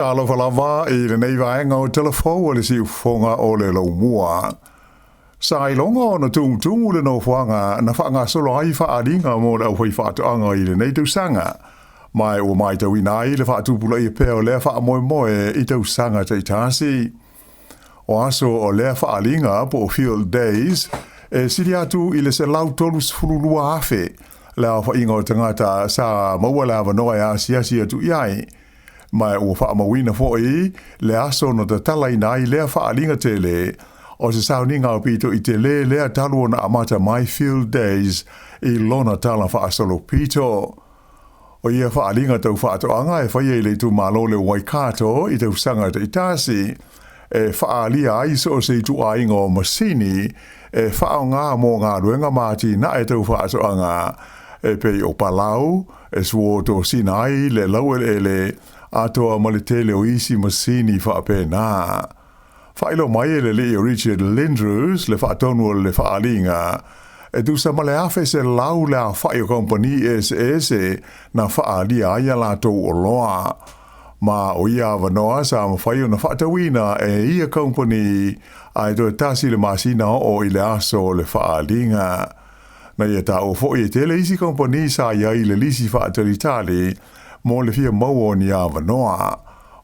Talofa lava i lenei vaega o Tala Fou a le Siufofoga o le Laumua. Sa iloga ona tumutumu le nofoaga na faagasolo ai faaaliga mo le aufaifaatoaga i lenei tausaga, ma ua matauina ai le faatupulaia pea o lea faamoemoe i tausaga taitasi. O aso o lea faaaliga po o Field Days e sili atu i le 132,000 le aofaiga o tagata sa maua le avanoa e asiasi atu i ai, ma ua faamauina foi le aso na tatalaina ai lea faaaliga tele o se sauniga aupito i tele lea talu ona amata mai Field Days i lona tala faasolopito. O ia faaaliga tau faatoaga e faia i le itumalo o le Waikato i tausaga taitasi, e faaalia ai so o se ituaiga o masini e faaaoga mo galuega ma atinae tau faatoaga, e pei o palau, e suo tosina ai le laueleele, atoa ma le tele o isi masini faapena. Faailoa mai e le alii o Richard Lindroos le faatonu o le faaaliga, e tusa ma le 1,100 le aofai o kamupani eseese na faaalia ai a latou oloa. Ma o ia avanoa sa mafai ona faatauina e ia kamupani ae toe tasi le masina oo i le aso o le faaaliga. Na ia taua foi e tele isi kamupani sa i ai i le lisi faatalitali mo le fia maua o ni avanoa.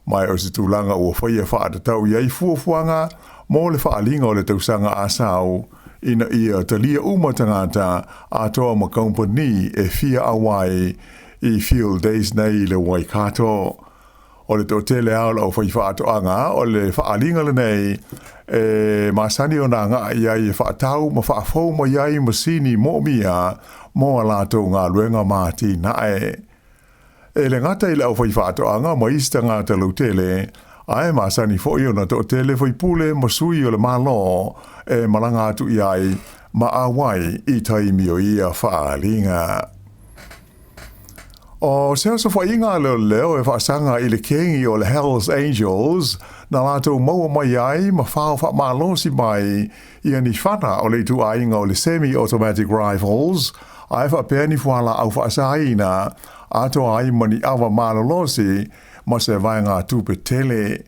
Ma o se tulaga ua faia faatatau i ai fuafuaga mo le faaaliga o le tausaga a sau, ina ia talia uma tagata atoa ma kamupani e fia auai i Field Days nei i le Waikato. O le toatele lava o le aufaifaatoaga o le faaaliga lenei e masani ona agai i ai e faatau ma faafou mai ai masini moomia mo a latou galuega ma atinae. E le gata i le aufaifaatoaga ma isi tagata lautele, ae masani foi ona toatele faipule ma sui o le Malo e malaga atu i ai ma auai i taimi o ia faaaliga. O se osofaiga a leoleo e faasaga i le kegi o le Hells Angels na latou maua mai ai ma fao faamalosi mai ia ni fana o le ituaiga o le semi-automatic rifles ae faapea ni fualaau faasaina atoa ai ma ni ava malolosi ma se vaegatupe tele.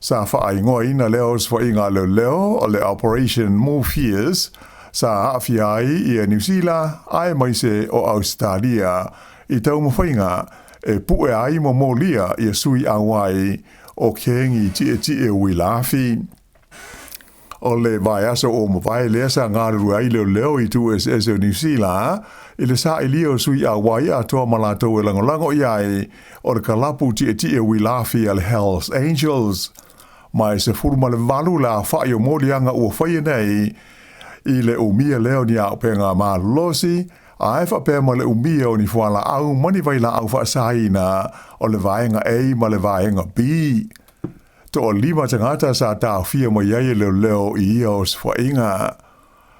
Sa faaigoaina lea osofaiga a leoleo o le Operation Morpheus, sa aafia ai ia Niu Sila aemaise o Ausetalia i taumafaiga e pue ai ma molia ia sui auai o kegi tietie uila afi. O le vaiaso ua mavae lea sa galulue ai leoleo i itu eseese o Niu Sila i le sailia o sui auai atoa ma latou e lagolago i ai o le kalapu tietie uila afi a le Hells Angels. Ma e 18 le aofai o moliaga ua faia nei i le umia lea o ni auupega malolosi, ae faapea ma le umia o ni fualaau ma ni vailaau faasaina o le vaega A ma le vaega B. 5 tagata sa taofia mai ai e leoleo i ia osofaiga.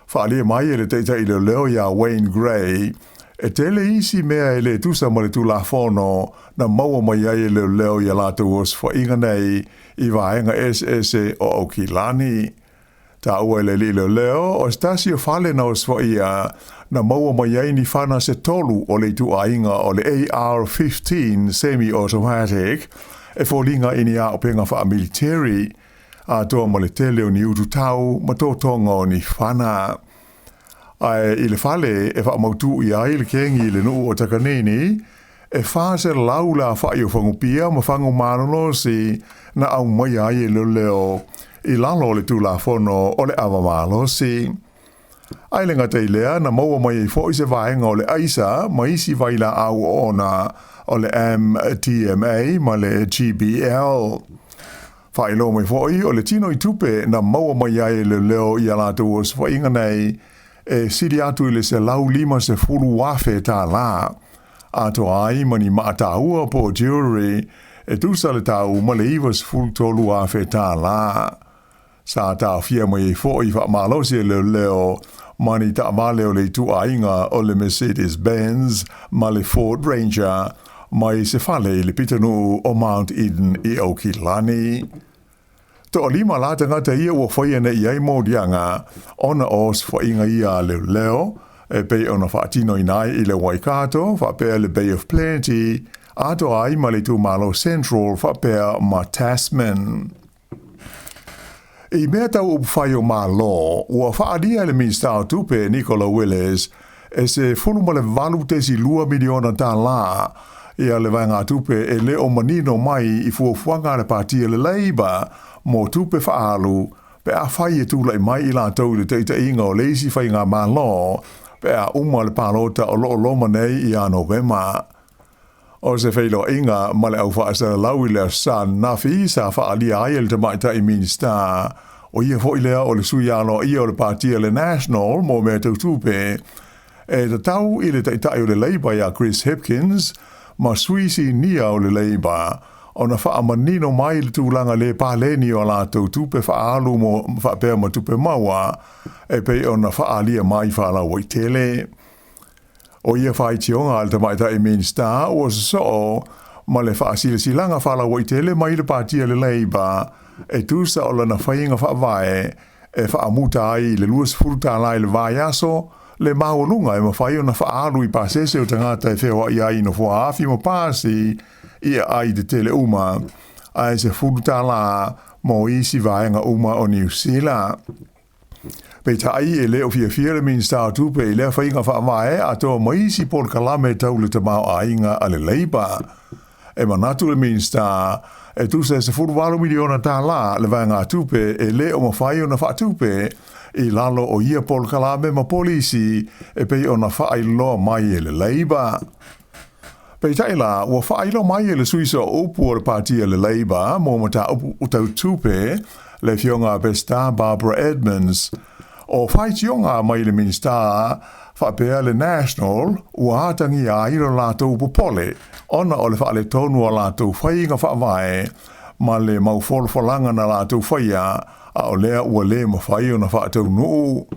Faaalia mai e le taitai leoleo ia Wayne Gray, e tele isi mea e le tusa ma le tulafono na maua mai ai e leoleo ia latou osofaiga nei i vaega eseese o Aukilani. Taua e le alii leoleo o se tasi o fale na osofaia na maua mai ai ni fana se tolu o le ituaiga o le AR-15 semi-automatic e foliga i ni auupega faamiliteri, atoa ma le tele o ni ututau ma totoga o ni fana. Ae i le fale e faamautu i ai le kegi i le nuu o Takanini, e 400 le aofai o fagupia ma fagu malolosi na aumaia ai e leoleo i lalo o le tulafono o le ava malosi. Ae le gata i lea, na maua mai ai foi se vaega o le aisa ma isi vailaau oona o le MDMA ma le GBL. Faailoa mai foi o le tino i tupe na maua mai ai e leoleo i a latou osofaiga nei e sili atu i le $150,000, atoa ai ma ni maataua po o jewelry e tusa le tau ma le $93,000. Sa taofia mai ai foi faamalosi e leoleo ma ni taavale o le ituaiga o le Mercedes Benz ma le Ford Ranger mai se fale i le pitonuu o Mount Eden i Aukilani. 5 la tagata ia ua faia nei i ai moliaga ona o osofaiga ia a leoleo e pei ona faatinoina ai i le Waikato faapea le Bay of Plenty. atoa ai ma le itumalo Central faapea ma Tasman. I mea tau upufai o Malo, ua faaalia e le Minisita o Tupe Nicola Willis e $18.2 miliona tālā ia le vaegatupe e le o manino mai i fuafuaga a le Pati a le Labour mo tupe faaalu pe afai e tulai mai i latou i le taitaiga o le isi faigamalo pe a uma le palota o lo o loma nei ia Novema. O se feiloaiga ma le au faasalalau i le Aso Sa ananafi sa faaalia ai e le Tamaitai Minisita, o ia foi lea o le sui aloaia o le Pati a le National mo mea tau tupe, e tatau i le Taitai o le Labour ia Chris Hipkins ma sui sinia o le Labour ona faamanino mai le tulaga le paleni o a latou tupe faaalu mo faapea ma tupe maua e pei ona faaalia mai faalauaitele. O ia faitioga a le Tamaitai Minisita ua sosoo ma le faasilasilaga faalauaitele mai le Pati a le Labour e tusa o lana faiga faavae e faamuta ai i le $20 i le vaiaso le maualuga e mafai ona faaalu i pasese o tagata e feoai ai i nofoa-afi ma pasi i aai tetele uma, ae $10 mo isi vaega uma o Niu Sila. Peitai, e le o fiafia le Minisita o Tupe i lea faiga faavae atoa ma isi polokalame tau le tamaoaiga a le Labour. E manatu le Minisita, e tusa e $18 miliona tālā le vaegatupe e le o mafai ona faatupe i lalo o ia polokalame ma polisi e pei ona faailoa mai e le Labour. Peitai la, ua faailoa mai e le sui sooupu o le Pati a le Labour mo mataupu tau tupe, le Afioga a Pesita Barbara Edmonds, o faitioga mai le Minisita faapea le National ua atagia ai lo latou popole ona o le faaletonu o latou faiga faavae ma le mau folafolaga na latou faia, a o lea ua le mafai ona faataunuu.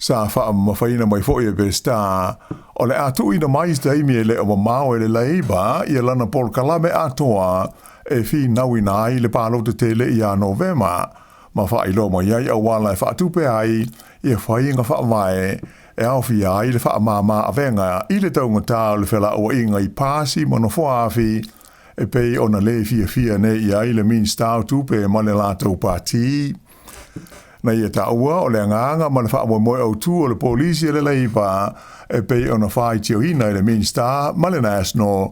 Sa faamamafaina mai foi e Pesita, o le a tuuina mai i se taimi e le o mamao e le Labour ia lana polokalame atoa e finauina ai le palota tele ia Novema, ma faailoa mai ai auala e faatupe ai ia faiga faavae e aofia ai le faamama avega i le taugata o le felauaiga i pasi ma nofoa-afi e pei ona le fiafia nei i ai le Minisita o Tupe ma le latou pati. Na ia taua o le agaga ma le faamoemoe autū o le polisi a le Labour e pei ona faitioina e le Minisita ma le National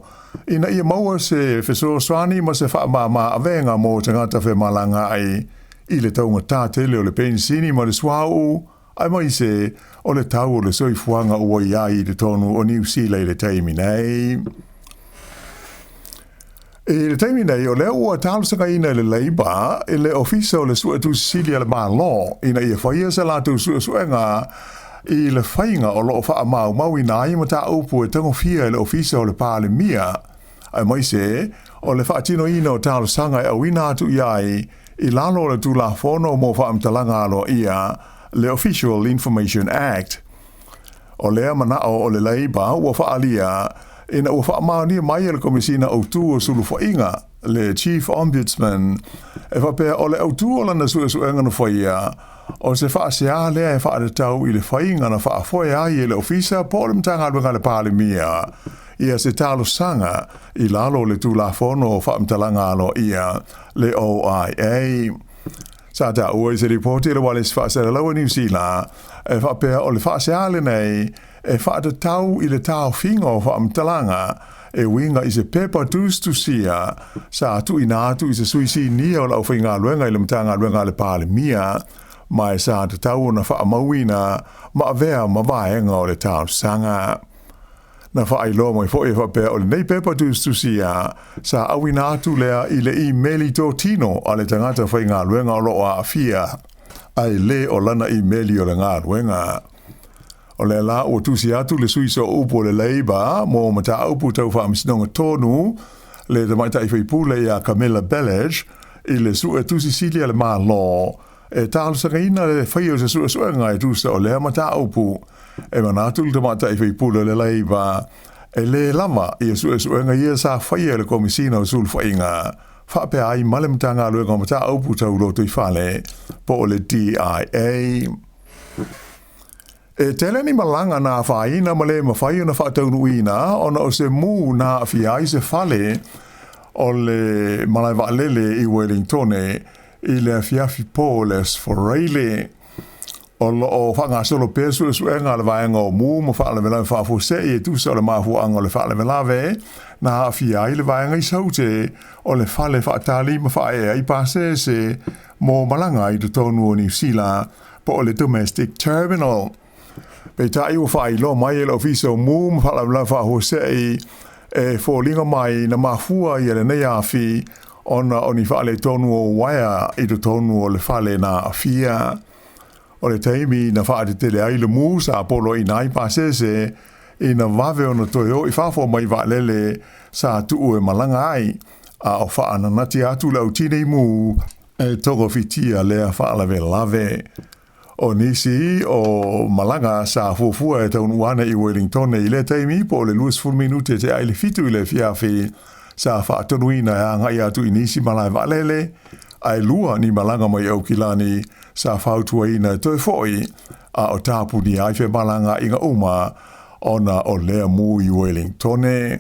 ina ia maua se fesoasoani ma se faamāmā avega mo tagata femalagaai i le taugatā tele o le penisini ma le suauu aemaise o le tau o le soifuaga ua i ai i totonu o Niu Sila i le taimi nei. I le taimi nei, o lea ua talosagaina e le Labour i le Ofisa o le Suetusi Sili a le Malo ina ia faia se latou suesuega i le faiga o lo o faamaumauina ai mataupu e tagofia e le Ofisa o le Palemia, aemaise o le faatinoina o talosaga e auina atu i ai i lalo o le Tulafono mo Faamatalaga Aloaia, le Official Information Act. O lea manao o le Labour ua faaalia ina ua faamaonia mai e le Komesina Autū o Sulufaiga, le Chief Ombudsman, e faapea o le autū o lana suesuega na faia, o se faasea lea e faatatau i le faiga na faafoe ai e le Ofisa po o le Matagaluega a le Palemia ia se talosaga i lalo o le Tulafono o Faamatalaga Aloaia, le OIA. Sa taua i se lipoti a le Ualesi Faasalalau a Niu Sila e faapea o le faasea lenei e faatatau i le taofiga o faamatalaga e uiga i se pepa tusitusia sa tuuina atu i se sui sinia o le aufaigaluega i le Matagaluega a le Palemia ma e sa tatau ona faamauina ma avea ma vaega o le talosaga. Na faailoa mai foi e faapea o lenei pepa tusitusia sa auina atu lea i le imeli totino a le tagata faigaluega o lo o aafia, ae le o lana imeli o le galuega. O lea la ua tusi atu le sui sooupu o le Labour mo mataupu tau faamasinoga tonu, le tamaitai faipule ia Camilla Bellish, i le suetusi sili a le Malo e talosagaina le faia o se suesuega e tusa o lea mataupu. E manatu le tamaitai faipule o le Labour e lē lava ia suesuega ia sa faia e le Komesina o Sulufaiga faapea ai ma le Matagaluega o Mataupu Tau Lotoifale po o le DIA. E tele ni malaga na afaina ma le mafai ona faataunuuina ona o se mu na aafia ai se fale o le malae vaalele i Wellingtone i le afiafi po o le Aso Faraile. O lo o faagasolo pea suesuega a le vaega o mu ma faalavelave faafuasei e tusa o le mafuaaga o le faalavelave na aafia ai le vaega i Saute o le fale faatali ma faaee ai pasese mo malaga i totonu o Niu Sila po o le Domestic Terminal. Peitai ua faailoa mai e le Ofisa o Mu ma Faalavelave Faafuasei e foliga mai na mafua ia lenei afi ona o ni faaletonu o uaea i totonu o le fale na aafia. O le taimi na faatetele ai le mu sa poloaiina ai pasese ina vave ona toe o i fafo mai vaalele sa tuu e malaga ai, a o faananati atu le au tinei mu e togafitia lea faalavelave. O nisi o malaga sa fuafua e taunuu ane i Wellingtone i lea taimi po o le 20 minute te ai le 7 i le afiafi sa faatonuina e agai atu i nisi malae vaalele, ae lua ni malaga mai Aukilani sa fautuaina e toe foi a o tapunia ai femalagaaiga uma ona o lea mu i Wellingtone.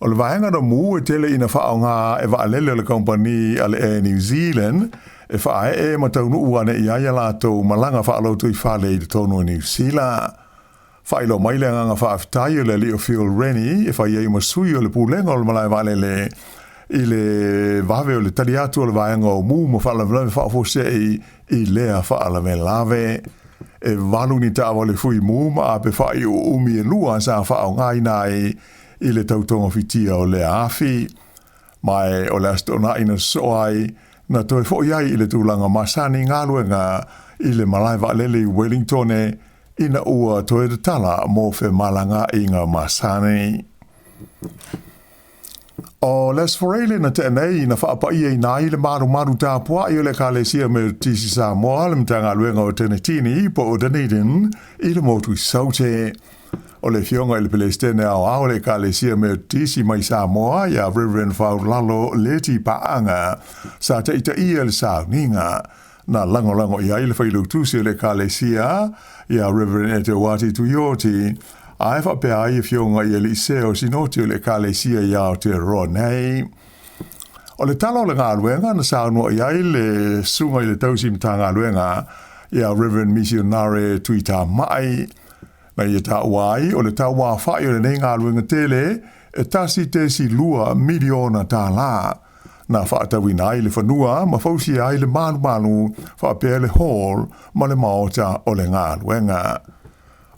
O le vaega na mu e tele ina faaaoga e vaalele o le kamupani a le Air New Zealand e faaee ma taunuu ane i ai a latou malaga faalotoifale i totonu o Niu Sila. Faailoa mai le agaga faafetai o le alii o Phil Rennie e fai ai ma sui o le pulega o le malae vaalele i le vave o le tali atu o le vaega o mu ma faalavelave faafuasei i lea faalavelave. E valu ni taavale fui mu ma ape faaiuumi e lua sa faaaogaina ai i le tautogafitia o lea afi. Ma e o le Aso Toonai na sosoo ai, na toe foi ai i le tulaga masani galuega i le malae vaalele i Wellingtone ina ua toe tatala mo femalagaaiga masani. O le Aso Faraile na tea nei na faapaiaina ai le malumalu tapuai o le Ekalesia Metotisi Samoa le Matagaluega o Tenetini po o Dunedin i le motu i Saute. O le Afioga i le Pelesitene Aoao o le Ekalesia Metotisi mai Samoa ia Reverend Faulalo Leti Paaga sa taitaia le sauniga. Na lagolago i ai le failautusi o le Ekalesia ia Reverend Eteuati Tuioti, ae faapea ai afioga i alii sea o Sinoti o le Ekalesia i Aotearoa nei. O le tala o le galuega na saunoa i ai le susuga i le tausi Matagaluega ia Reverend Misionare Tuitamai, na ia taua ai o le tauaofai o lenei galuega tele e $1.2 miliona. Na faatauina ai le fanua ma fausia ai le malumalu faapea le hall ma le maota o le galuega.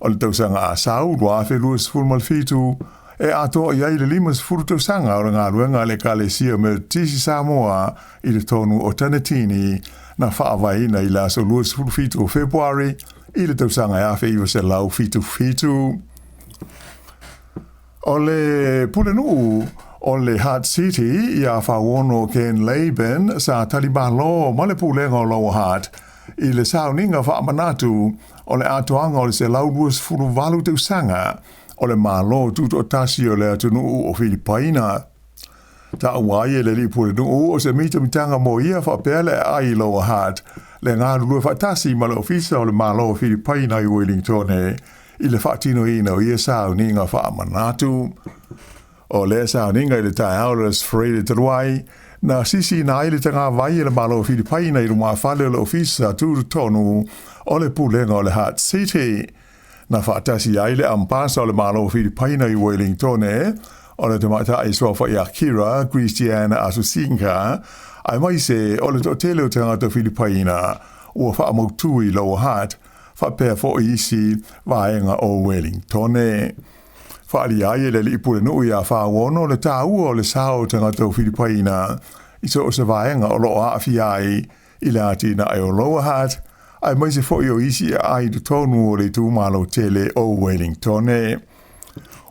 O le tausaga asau 2027 e atoa i ai le 50 tausaga o le galuega a le Ekalesia Metotisi Samoa i totonu o Tanetini na faavaeina i le aso 27 o Fepuari i le tausaga e 1977. O le pulenuu o le Hutt City ia Fauono Ken Laban sa talimalo ma le pulega o Lower Hutt i le sauniga faamanatu o le atoaga o le 128 tausaga o le Malo Tutoatasi o le atunuu o Filipaina. Taua ai e le alii pulenuu o se mitamitaga mo ia faapea le aai i Lower Hutt le galulue faatasi ma le Ofisa o le Malo o Filipaina i Wellingtone i le faatinoina o ia sauniga faamanatu. O lea sauniga i le taeao o le Aso Faraile talu ai, na sisiina ai le tagavai e le Malo o Filipaina i lumafale o le Ofisa Tutotonu o le Pulega o le Hutt City. Na faatasi ai le Ambasa o le Malo o Filipaina i Wellingtone, o le tamaitai suafa'i Akira Christiana Asusinga, aemaise o le toatele o tagata Filipaina ua faamautu i Lower Hutt, faapea foi isi vaega o Wellingtone. Faaalia ai e le alii pulenuu ia Fauono le taua o le sao o tagata o Filipaina i so o se vaega o lo o aafia ai i le atinae o Lower Hutt, aemaise foi o isi aai i totonu o le itumalo tele o Wellingtone.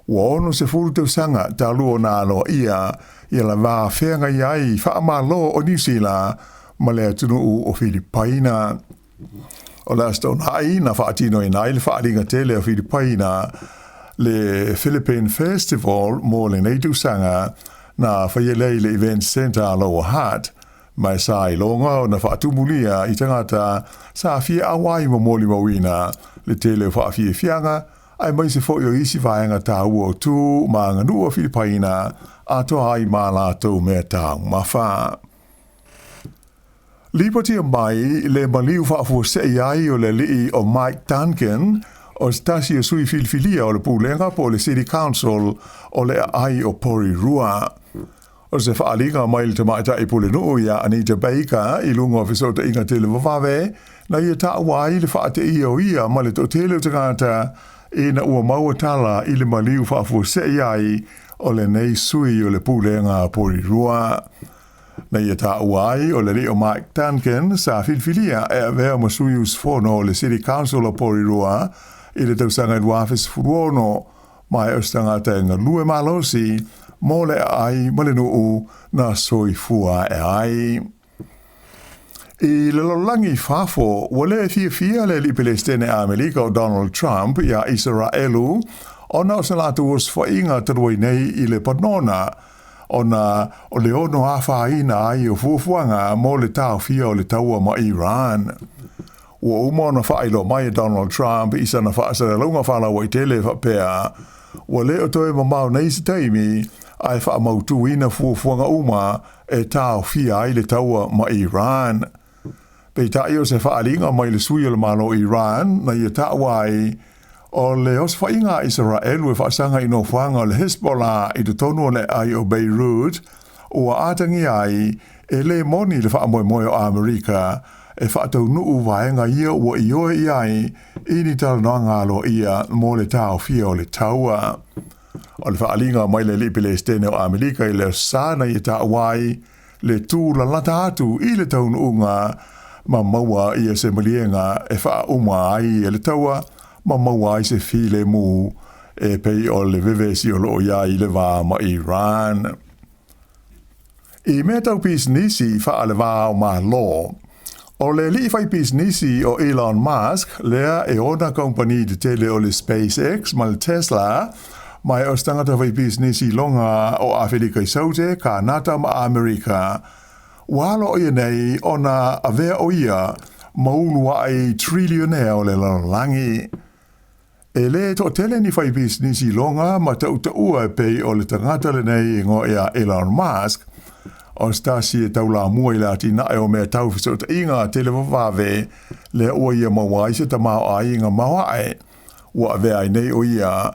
Ua 60 tausaga talu ona aloaia ia le va feagai ai faamalo o Niu Sila ma le atunuu o Filipaina. O le Aso Toonai na faatinoina ai le faaaliga tele a Filipaina, le Philippine Festival mo lenei tausaga, na faia lea i le Event Centre a Lower Hutt, ma e sa iloga ona faatumulia i tagata sa fia auai ma molimauina le tele o faafiafiaga, aemaise foi o isi vaega taua o tu ma aganuu a Filipaina, atoa ai ma a latou meataumafa. Lipotia mai le maliu faafuasei ai o le alii o Mike Duncan, o se tasi o sui filifilia o le pulega po o le City Council o le aai o Porirua. O se faaaliga mai le tamaitai pulenuu ia Anita Baker i luga o fesootaiga televavave, na ia taua ai le faateia o ia ma le toatele o tagata ina ua maua tala i le maliu faafuasei ai o lenei sui o le pulega a Porirua. Na ia taua ai o le alii o Mike Duncan sa filifilia e avea ma sui usufono o le City Council o Porirua i le tausaga 2016, ma e o se tagata e galue malosi mo le aai ma le nuu na soifua ae ai. I le lalolagi i fafo, ua le fiafia le alii Pelestene Amerika o Donald Trump iā Isaraelu ona o se latou osofaiga talu ai nei i Lepanona, ona o le ono afaina ai o fuafuaga mo le taofia o le taua ma Iran. Ua uma ona faailoa mai e Donald Trump i sana faasalalauga faalauaitele e faapea, ua le o toe mamao nei se taimi ae faamautuina fuafuaga uma e taofia ai le taua ma Iran. Peitai o se faaaliga mai le sui o le Malo Iran na ia taua ai, o le osofaiga a Isaraelu e faasaga i nofoaga o le Hezbollah i totonu o le aai o Beirut ua atagia ai e le moni le faamoemoe o Amerika e faataunuu vaega ia ua ioe i ai i ni talanoaga aloaia mo le taofia o le taua. O le faaaliga mai le alii Pelestene o Amerika i le Aso Sa na ia taua ai le tūlalata atu i le taunuuga ma maua ia se maliega e faauma ai le taua ma maua ai se filemu e pei o le vevesi o loo i ai le va ma Iran. I mea tau pisinisi faale-va o Malo, o le alii fai pisinisi o Elon Musk lea e ona kamupani tetele o le SpaceX ma le Tesla, ma e o se tagata fai pisinisi iloga o Afelika i Saute, Kanata ma Amerika. Ua alo ʻo ia nei ona avea ʻo ia ma uluai trilionea o le lalolagi. E lē toatele ni fai pisinisi iloga ma taʻutaʻua e pei o le tagata lenei e igoa ia Elon Musk, o se tasi e taulamua i le atinae o mea tau fesootaiga televavave lea ua ia maua ai se tamaoaiga maoaʻe. Ua avea ai nei ʻo ia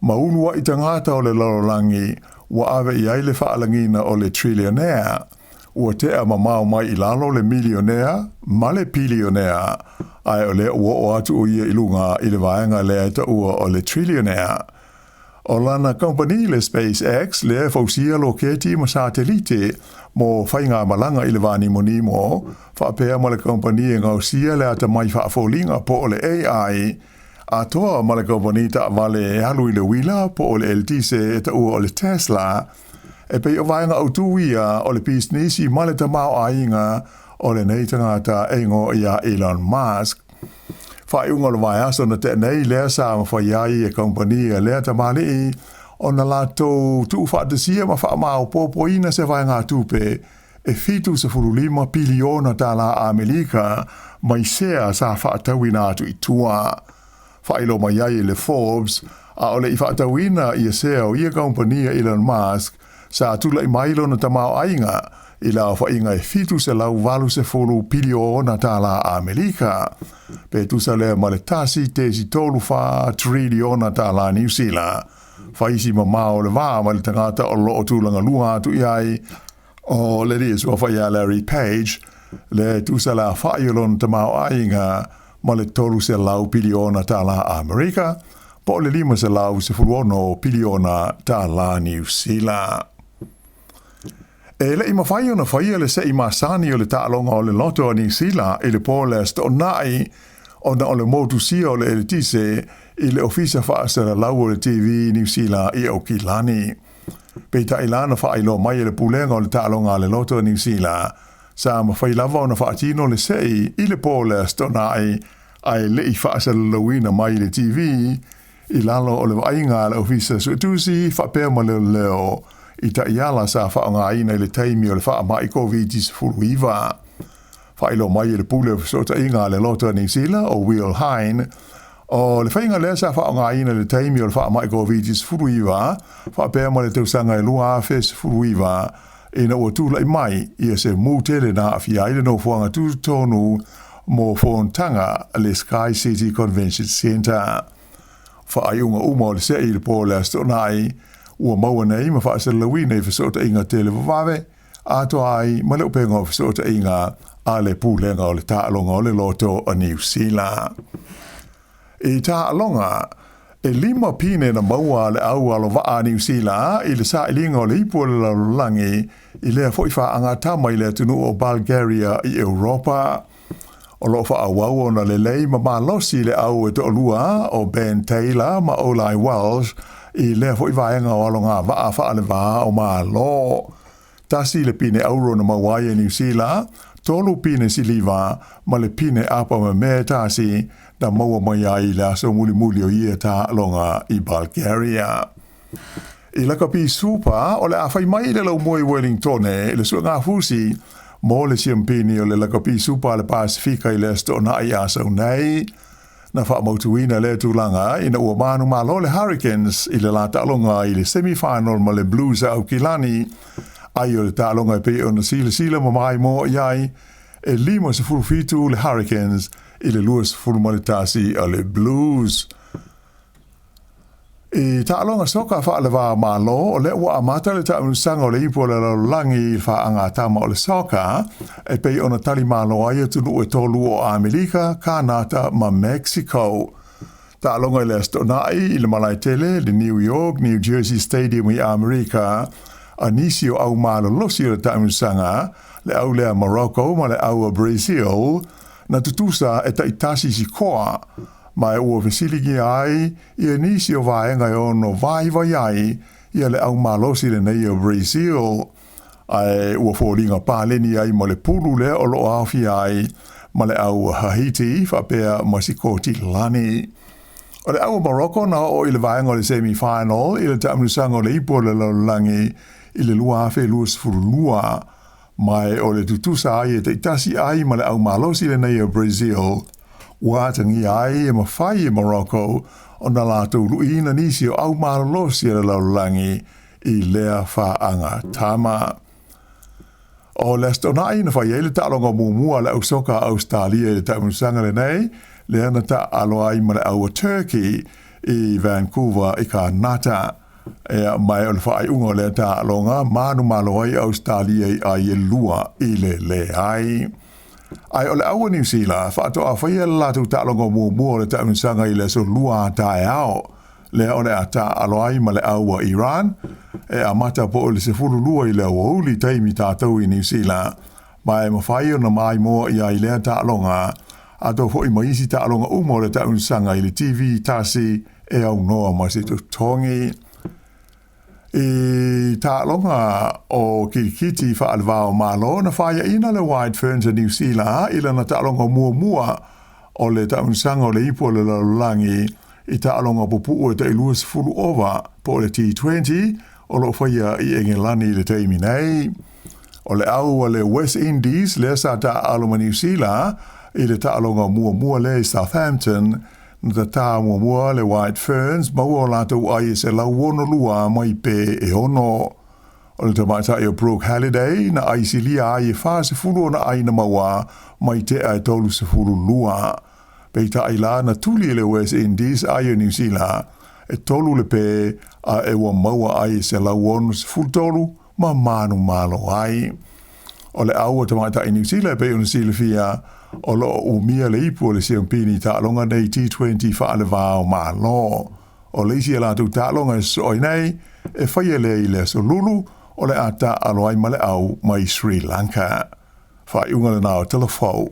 ma uluai tagata o le lalolagi ua ave i ai le faalagiga o le trillionaire. Ua tea mamao mai i lalo le milionea ma le pilionea, ae o lea ua oo atu ʻo ia i luga i le vaega lea e taua o le trillionaire. O lana kamupani le SpaceX lea e fausia loketi ma satelite mo faigamalaga i le vānimonimo, faapea ma le kamupani e gaosia le atamai faafoliga po o le AI, atoa ma le kamupani taavale e alu i le uila po o le eletise e taua o le Tesla, e pei o vaega autū ia o le pisinisi ma le tamaoaiga o lenei tagata e igoa ia Elon Musk. Faaiuga o le vaiaso na tea nei lea sa mafai ai e kamupani a lea tamalii ona latou tuufaatasia ma faamaopoopoina se vaegatupe e 75 piliona tālā Amerika mai sea sa faatauina atu i tua. Faailoa mai ai e le Forbes, ʻaʻole i faatauina ia sea o ia kamupani a Elon Musk sa tulaʻi mai lona tamaoaiga i le aofaiga e 780 piliona tālā Amerika, pe tusa lea ma le 1.34 triliona tālā Niu Sila. Fai si mamao o le va ma le tagata o loo tulaga lua atu i ai o le alii suafa ia Larry Page, le tusa le afaʻi o lona tamaoaiga ma le 300 piliona tālā Amerika, po o le 516 piliona tālā Niu Sila. E leʻi mafai ona faia le seʻi masani o le taaloga o le loto a Niu Sila i le po o le Aso Toonai ona o le motusia o le eletise i le Ofisa Faasalalau o le TV i Niu Sila i Aukilani. Peitai la na faailoa mai e le Pulega o le Taaloga a le Loto a Niu Sila, sa mafai lava ona faatino le seʻi i le po o le Aso Toonai ae leʻi faasalalauina mai i le TV i lalo o le vaaiga a le Ofisa Suetusi faapea ma Leoleo i taiala sa faaaogaina i le taimi o le faamai Koviti-19. Faailoa mai e le Pule o Fesootaiga a le Loto a Niu Sila o Will Hine, O le faiga lea sa faaaogaina i le taimi o le faamai Koviti-19 faapea ma le tausaga e 2019 ina ua tulai mai ia se mū tele na aafia ai le nofoaga tutotonu mo fonotaga le Sky City Convention Centre. Faaiuga uma o le se'i i le po o le Aso Toonai ua maua nei ma faasalalauina i fesootaiga televavave atoa ai ma le upega o fesootaiga a le Pulega o le Taaloga o le Loto a Niu Sila. I taaloga, e lima pine na maua a le au alovaa a Niu Sila i le sailiga o le ipu o le lalolagi i lea foi faagatama i le atunuu o Bulgaria i Europa. O lo o faaauau ona lelei ma malosi le au e toalua o Ben Taylor ma Oli Welsh i lea foi vaega o alogavaa faalevā o Malo. Tasi le pine auro na maua ai e Niu Sila, tolu pine siliva ma le pine apa memea e tasi na maua mai ai i le aso mulimuli o ia taaloga i Bulgaria. I lakapi supa, o le a fai mai le laumua i Wellingtone i le suegafusi mo le siampini o le lakapi supa a le Pasefika i le Aso Toonai a sau nei. Na faamautuina lea tulaga ina ua manumalo le Hurricanes i le la taaloga i le semi-final ma le Blues a Aukilani, ai o le taaloga e pei ona silasila ma maimoa i ai, e 57 le Hurricanes i le 21 a le Blues. I taaloga soka faaleva Malo, o lea ua amata le taamilosaga o le Ipu o le Lalolagi i le faagatama o le soka, e pei ona tali malo ai atunuu e tolu o Amerika, Kanata ma Mexico. Taaloga i le Aso Toonai i le malae tele, le New York, New Jersey Stadium i Amerika, a nisi o au malolosi o le taamilosaga, le au lea Morocco ma le au a Brazil, na tutusa e taitasi sikoa, ma e ua fesiligia ai ia nisi o vaega e ono vaivai ai ia le au malosi lenei o Brazil, ae ua foliga paleni ai ma le pulu lea o lo o aofia ai ma le au Hahiti faapea ma Sikotilani. O le au o Morocco na oo i le vaega o le semi-final i le taamilosaga o le Ipu o le Lalolagi i le 2022, ma e o le tutusa ai e taitasi ai ma le au malosi lenei o Brazil, ua atagia ai e mafai e Morocco ona latou luiina nisi o au malolosi a le lalolagi i lea faagatama. O le Aso Toonai na fai ai le taaloga muamua a le au soka a Ausetalia i le taamilosaga lenei, lea na taaalo ai ma le au a Turkey i Vancouver i Kanata. Ea, ma o le faaiuga o lea taaloga, manumalo ai Ausetalia i ai e 2-0. Ae o le au a Niu Sila, faatoa faia le latou taaloga muamua o le taamilosaga i le aso Lua a taeao, lea o le a taaalo ai ma le au a Iran, e amata po o le 12 i le aoauli taimi tatou i Niu Sila, ma e mafai ona maimoa i ai lea taaloga, atoa foi ma isi taaloga uma o le taamilosaga i le TV tasi e aunoa ma se totogi. I taaloga o kirikiti faalevao Malo, na faiaina le White Ferns a Niu Sila i lana taaloga muamua o le taamilosaga o le Ipu o le Lalolagi i taaloga pupuu e tai 20 ova po o le T20 o lo o faia i Engelani i le taimi nei. O le au a le West Indies lea sa taaalo ma Niu Sila i le taaloga muamua lea i Southampton, na tatā muamua le White Ferns maua o latou ai e 162 mai pe e ono. O le tamaitai o Brooke Halliday na aisilia ai e 40 ona ai na maua mai tea e 32. Peitai la na tuli e le West Indies ai o Niu Sila e tolu le pe a e ua maua ai e 163 ma manumalo ai. O le au a tamaitai Niu Sila e pei ona silafia o lo o umia le ipu o le siampini i taaloga nei T20 faalevā o Malo. O le isi a latou taaloga e sosoo ai nei, e faia lea i le aso Lulu o le a taaalo ai ma le au mai Sri Lanka. Faaiuga lena o Tala Fou.